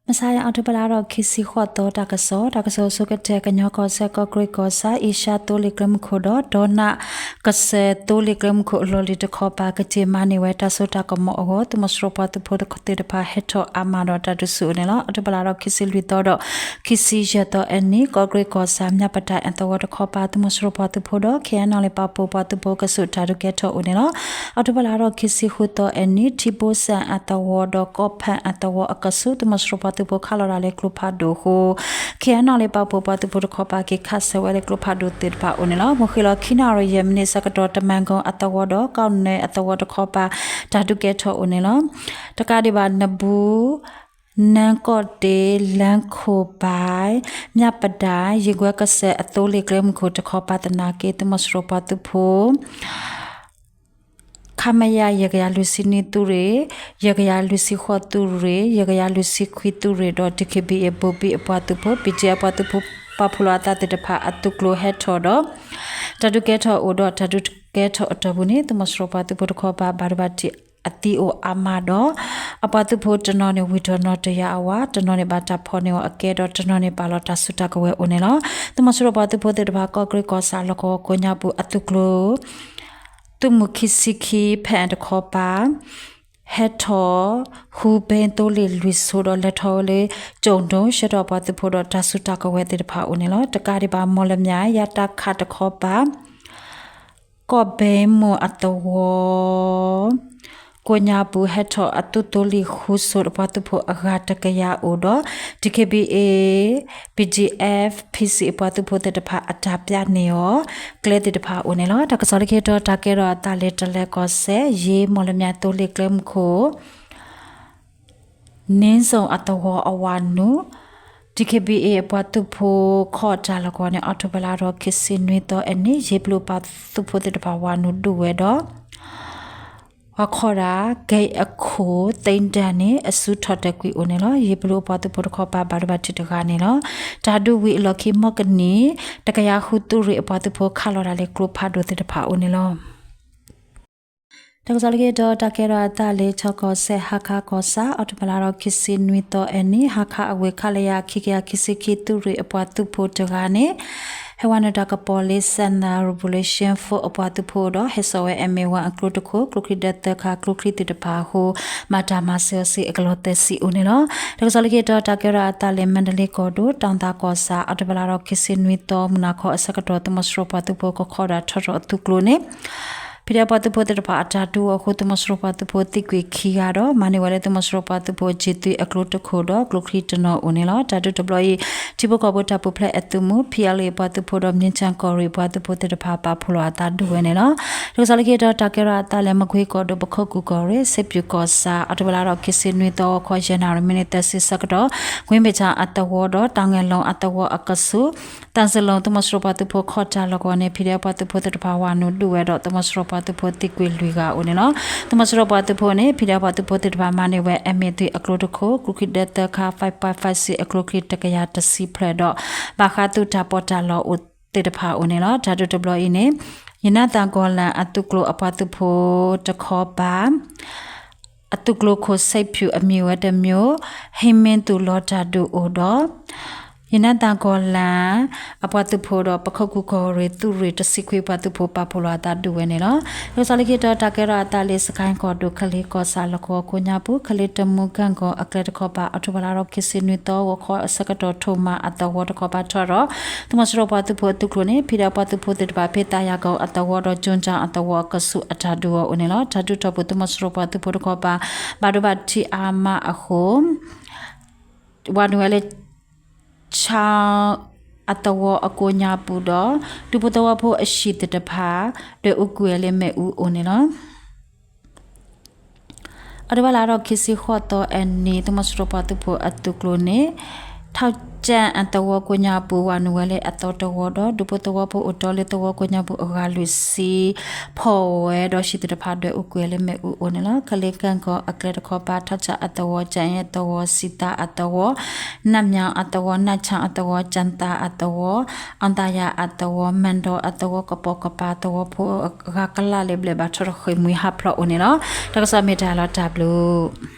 မဆါအံၤ အီးထိဘၢၣ်လါထီၣ်ခံဆံဃိးသီ တၢ်ကစီၣ်, တၢ်ကစီၣ်ဆိကတၢၢ် ကညီကီၢ်စဲၣ် ကီးကြ့းကီၢ်ဆၣ် အ့ရှါသိလ့ၣ်ကျဲမုၢ်ခိၣ်ဒီး ဒီနၣ်ကစၢၢ်သိလ့ၣ်ကျဲမုၢ်ခိၣ် အလီၢ်လံၤတခီပၤ ကတ့ၢ်မၤန့ၢ်ဝဲ တၢ်စိတၢ်ကမီၤအဂီၢ် သုးမီၤစိရိၤပှၤသုးဖိသ့ၣ်တဖၣ် ဟဲထီၣ်အါမးဒီး တၢ်ဒုးဆူၣ်အိၣ်န့ၣ်လီၤ. အီးထိဘၢၣ်လါထီၣ်ခံဆံလွံၢ်သီဒီး ခံဆံယဲၢ်သီအနံၤ ကီးကြ့းကီၢ်ဆၣ် မၠၣ်ပတၢ်အသဝီတခီပၤ သုးမီၤစိရိၤပှၤသုးဖိဒီး ခ့ၣ်အဲၣ်နီၣ်လ့ၣ် ပာ်ဖှိၣ်ပှၤသုးဖိ ကဆူးတၢ်ဒုးကဲထီၣ်အိၣ်န့ၣ်လီၤ. အီးထိဘၢၣ်လါထီၣ်ခံဆံဃုသီအနံၤ ထံဘိစဲၣ်အသဝီဒီး ကီၢ်ဖၣ်အသဝီအကဆူး သုးမီၤစိရိၤပှၤသုးဖိခးလီၤတၢ်လၢကျိဖးဒိၣ်အဃိ ခ့ၣ်အဲၣ်နီၣ်လ့ၣ် ပာ်ဖှိၣ်ပှၤသုးဖိတခီပၤ က့ၤခးဆၢဝဲလၢကျိဖးဒိၣ်သ့ၣ်တဖၣ်အိၣ်န့ၣ်လီၤ. မုၢ်ဃ့ၢ်လီၤခံနၣ်ရံၣ်ယဲၢ်မံးနံးဆၢကတီၢ် တမၣ်ကိၣ်အသဝီဒီး ကီၢ်နဲၣ်အသဝီတခီပၤ တၢ်ဒုးကဲထီၣ်အိၣ်န့ၣ်လီၤ. တကးဒံးဘၣ် နဘူး နၢကီၢ်တ့ၢ် လၢခိၣ်ပၢၢ် မၠၣ်ပတၢ် ယံာ်ကွဲကစၢၢ်အသိလ့ၣ်ကျဲမုၢ်ခိၣ်တခီပၤသနာ်က့ သုးမီၤစိရိၤပှၤသုးဖိ ခမရ ယဲၢ်ကယၤလွံၢ်ဆံနွံသုးရ့ၣ်, ယဲၢ်ကယၤလွံၢ်ဆံဃိးသုးရ့ၣ်, ယဲၢ်ကယၤလွံၢ်ဆံခွံသုးရ့ၣ်ဒီး DKBA ဘိဘံၣ်အပှၤသုးဖိ BGF အပှၤသုးဖိ ပာ်ဖှိၣ်လိာ်အသးသ့ၣ်တဖၣ်အသုးကျိၤဟဲထီၣ်ဒီး တၢ်ဒုးကဲထီၣ်အိၣ်ဒီး တၢ်ဒုးကဲထီၣ်အတီၢ်ပူၤန့ၣ် သုးမီၤစိရိၤပှၤသုးဖိတခီပၤ ဘၣ်ဒိဘၣ်ထံးအသံအိၣ်အါမးဒီး အပှၤသုးဖိတနီၤန့ၣ် ဝံၤထီၣ်နီၣ်တယာ်အဝၤ, တနီၤန့ၣ် ဘၣ်တၢ်ဖီၣ်န့ၢ်အီၤအကဲဒီး တနီၤန့ၣ် ပာ်လီၤတၢ်စုတၢ်ကဝဲၤအိၣ်န့ၣ်လီၤ. သုးမီၤစိရိၤပှၤသုးဖိသ့ၣ်တဖၣ် ကီးကြ့းကီၢ်ဆၣ် လီၢ်ကဝီၤကိးညါပူၤ အသုးကျိၤ သုးမုၢ်ခံဆံခံ ဖဲအံၤတခီပၤ ဟဲထီၣ် ဟူဘ့သိလ့ၣ်လွံၢ်ဆိဒီး လဲၤထီၣ်ဝဲလၢ ကၠိၣ်ဒိၣ် ဆှၢထီၣ်ပှၤသုးဖိဒီး တၢ်စုတၢ်ကဝဲၤသ့ၣ်တဖၣ်အိၣ်န့ၣ်လီၤ. တကးဒံးဘၣ် မီၢ်လမၠဲၣ် ယါတခးတခီပၤ ကီၢ်ဘ့မိၢ်အသဝီ ကိးညါပူၤ ဟဲထီၣ်အသုးသိလ့ၣ်ဃုဆိဒီး ပှၤသုးဖိအဂၤတကယၤအိၣ်ဒီး DKBA, BGF, PC အပှၤသုးဖိသ့ၣ်တဖၣ်အတၢ်ပျၢ်န့ၢ်အီၤ ကျဲသ့ၣ်တဖၣ်အိၣ်န့ၣ်လီၤ. တၢ်ကစီၣ်လၢခံတီၤ တၢ်ကဲထီၣ်အသးလၢ တလဲၤကီၢ်စဲၣ် ယ့မီၢ်လမၠဲၣ်သိလ့ၣ်ကျဲမုၢ်ခိၣ် န့စိၣ်အသဝီအဝၤနုာ် DKBA အပှၤသုးဖိခီၣ်တၢ်လီၢ်ကဝီၤန့ၣ် အီးထိဘၢၣ်လါထီၣ်ခံဆံနွံသီအနံၤ ယ့ပျုၢ်ပှၤသုးဖိသ့ၣ်တဖၣ် ဝၤနုာ်ဒုးဝဲဒီး ပှၤခီၣ်တၢ် ကဲအခိၣ်သ့ဒၢန့ၣ် အစုထီၣ်တဲာ်ကွံာ်အိၣ်န့ၣ်လီၤ. ယ့ပျုၢ်အပှၤသုးဖိတခီပၤ ဘၣ်ဒိဘၣ်ထံးတဂၤန့ၣ်လီၤ. တၢ်ဒုးဝံၤအလီၢ်ခံ မီၢ်ကနံၣ် တကယၤဃုသုးရ့ၣ်အပှၤသုးဖိ ခးလီၤတၢ်လၢကျိဖးဒိၣ်သ့ၣ်တဖၣ်အိၣ်န့ၣ်လီၤ. တၢ်ကစီၣ်လၢခံတီၤ တၢ်ကဲထီၣ်အသးလၢ ခၠ့ၣ်ကီၢ်စဲၣ် ဟါခါကီၢ်ဆၣ် အီးထိဘၢၣ်လါထီၣ်ခံဆံနွံသီအနံၤ ဟါခါအဝ့ၢ် ခလရ ခံကယၤခံဆံခံသုးရ့ၣ်အပှၤသုးဖိတဂၤန့ၣ် ဟဲဝဲနုာ်တၢ်ကပီၤလၢ Salween Revolution Force အပှၤသုးဖိဒီး ဟဲစိာ်ဝဲ M A one အကျိတခိၣ် ကျိချံဒၢသၢခါ ကျိချံသ့ၣ်တဖၣ်အဃိ ဘၣ်တၢ်မၤစၢၤအီၤစ့ၢ် အကလီၢ်သၢဆံအိၣ်န့ၣ်လီၤ. တၢ်ကစီၣ်လၢခံတီၤ တၢ်ကဲထီၣ်အသးလၢ မါဒလ့ကီၢ်ဒိၣ် တီၤသးကီၢ်ဆၣ် အီးထိဘၢၣ်လါထီၣ်ခံဆံနွံသီ မုၢ်နၤခီအဆၢကတီၢ် သုးမီၤစိရိၤပှၤသုးဖိကခီၣ်ဒီးထီထီၣ်အသုးကျိၤန့ၣ် ဖံးဒဲးပှၤသုးဖိသ့ၣ်တဖၣ်အတၢ်ဒုးအီၤအဃိ သုးမီၤစိရိၤပှၤသုးဖိသံကွံာ်ခံဂၤဒီး မၤန့ၢ်ဝဲလၢသုးမီၤစိရိၤပှၤသုးဖိ G three အကျိတခိၣ်ဒီး ကျိချံတနီၤအိၣ်န့ၣ်လီၤ. တၢ်ဒုးတဘျီအံၤ ထံဖိကီၢ်ဖိတၢ်ပူၤဖျဲးအသုးမုၢ် ဖံးအလ့ၣ်အပှၤသုးဖိဒီး မ့ၢ်ဆၣ်ကီၢ်ရ့ၣ်အပှၤသုးဖိသ့ၣ်တဖၣ် ပာ်ဖှိၣ်လိာ်အသးဒုးဝဲန့ၣ်လီၤ. တၢ်ကစီၣ်လၢခံတီၤ တၢ်ကဲထီၣ်အသးလၢ မကွ့ကီၢ်ဒိၣ် ပခိၣ်ကူၢ်ကီၢ်ရ့ၣ် စ့ပၠူၣ်ကီၢ်ဆၣ် အီးထိဘၢၣ်လါထီၣ်ခံဆံနွံသီ ဂီၤခီယဲၢ်နၣ်ရံၣ် မံးနံးသၢဆံဆၢကတီၢ် ကွ့မဲၣ်ဆၣ်အသဝီဒီး တၢ်ငဲၤလိၤအသဝီအကဆူး သၣ်စလိၤ သုးမီၤစိရိၤပှၤသုးဖိခီၣ်တၢ်လီၢ်ကဝီၤန့ၣ် ဖံးဒဲးပှၤသုးဖိသ့ၣ်တဖၣ် ဝၤနုာ်ဒုးဝဲဒီး သုးမီၤစိရိၤပှၤသုးဖိသံကွံာ်လွံၢ်ဂၤအိၣ်န့ၣ်လီၤ. သုးမီၤစိရိၤပှၤသုးဖိန့ၣ် ဖံးဒဲးပှၤသုးဖိသ့ၣ်တဖၣ် မၤန့ၢ်ဝဲ M A three အကျိတခိၣ် ကျိချံဒၢသၢခါ five point five six အကျိချံတကယၤတဆံဖျၢၣ်ဒီး ဘၣ်ဃးသုးတၢ်ပီးတၢ်လီအိၣ်သ့ၣ်တဖၣ်အိၣ်န့ၣ်လီၤ. တၢ်ဒုးတဘျီအံၤန့ၣ် ယနါသၣ်ကီၢ်လၣ် အသုးကျိၤအပှၤသုးဖိတခီပၤ အသုးကျိၤခိၣ် စ့ပၠူၣ် အမံၤဝဲတမံၤ ဟံးမ့ၢ်သုးလီၤတၢ်ဒုးအိၣ်ဒီး ယနါသၣ်ကီၢ်လၣ် အပှၤသုးဖိဒီး ပခိၣ်ကူၢ်ကီၢ်ရ့ၣ်သုးရ့ၣ်တဆံခွံပှၤသုးဖိ ပာ်ဖှိၣ်လိာ်အသးဒုးဝဲန့ၣ်လီၤ. တၢ်ကစီၣ်လၢခံတီၤ တၢ်ကဲထီၣ်အသးလၢ စကဲၣ်ကီၢ်ဒိၣ် ကလ့ကီၢ်ဆၣ်လီၢ်ကဝီၤကိးညါပူၤ ကလ့တမူကၣ်ကီၢ်အကျဲတခီပၤ အီးထိဘၢၣ်လါထီၣ်ခံဆံနွံသီ ဂီၤခီအဆၢကတီၢ် ထိၣ်မးအသဝီတခီပၤထီၣ်ဒီး သုးမီၤစိရိၤပှၤသုးဖိအသုးကျိၤန့ၣ် ဖံးဒဲးပှၤသုးဖိသ့ၣ်တဖၣ် ဖဲသးယၤကီၢ်အသဝီဒီး ကၠိကၠၣ်အသဝီအကဆူး အတၢ်ဒုးအီၤအိၣ်န့ၣ်လီၤ. တၢ်ဒုးထီၣ်ပူၤ သုးမီၤစိရိၤပှၤသုးဖိတခီပၤ ဘၣ်ဒိဘၣ်ထံးအါမးအဃိ ဝၤနုာ်ဝဲလၢ ဆၣ်အသဝီအကိးညါပူၤဒီး ဒူဖိသဝီဖိအဟံၣ်သ့ၣ်တဖၣ် ဒွဲၣ်အူကွံာ်ဝဲလၢမ့ၣ်အူအိၣ်န့ၣ်လီၤ. အီးထိဘၢၣ်လါထီၣ်ခံဆံဃိးသီအနံၤ သုးမီၤစိရိၤပှၤသုးဖိအသုးကျိၤန့ၣ် ထီၣ်ကၠၣ်အသဝီကိးညါပူၤ ဝၤနုာ်ဝဲလၢအသီတဝီဒီး ဒူဖိသဝီဖိအိၣ်တီလၢသဝီကိးညါပူၤအဂၤလွံၢ်ဆံ ဖီၣ်ဝဲဒီးဟံၣ်သ့ၣ်တဖၣ် ဒွဲၣ်အူကွံာ်ဝဲလၢမ့ၣ်အူအိၣ်န့ၣ်လီၤ. ကလ့ကၣ်ကီၢ်အကျဲတခီပၤ ထီၣ်ကၠၣ်အသဝီ ကၠၣ်အ့အသဝီ စံးသးအသဝီ နၣ်မၠၣ်အသဝီ နၣ်ဆၣ်အသဝီ ကၠၣ်သးအသဝီ အီၣ်သးယၤအသဝီ မၣ်ဒီးအသဝီ ကပိာ်ကပၤသဝီဖိအဂၤကလးလၢဘျဲၣ်ဘၣ်ထီၣ်တဃ့ၢ်မှံဟးဖျိးအိၣ်န့ၣ်လီၤ. တၢ်ကစီၣ်မ့ၢ်တၢ်လီၤတၢ်ဘျုး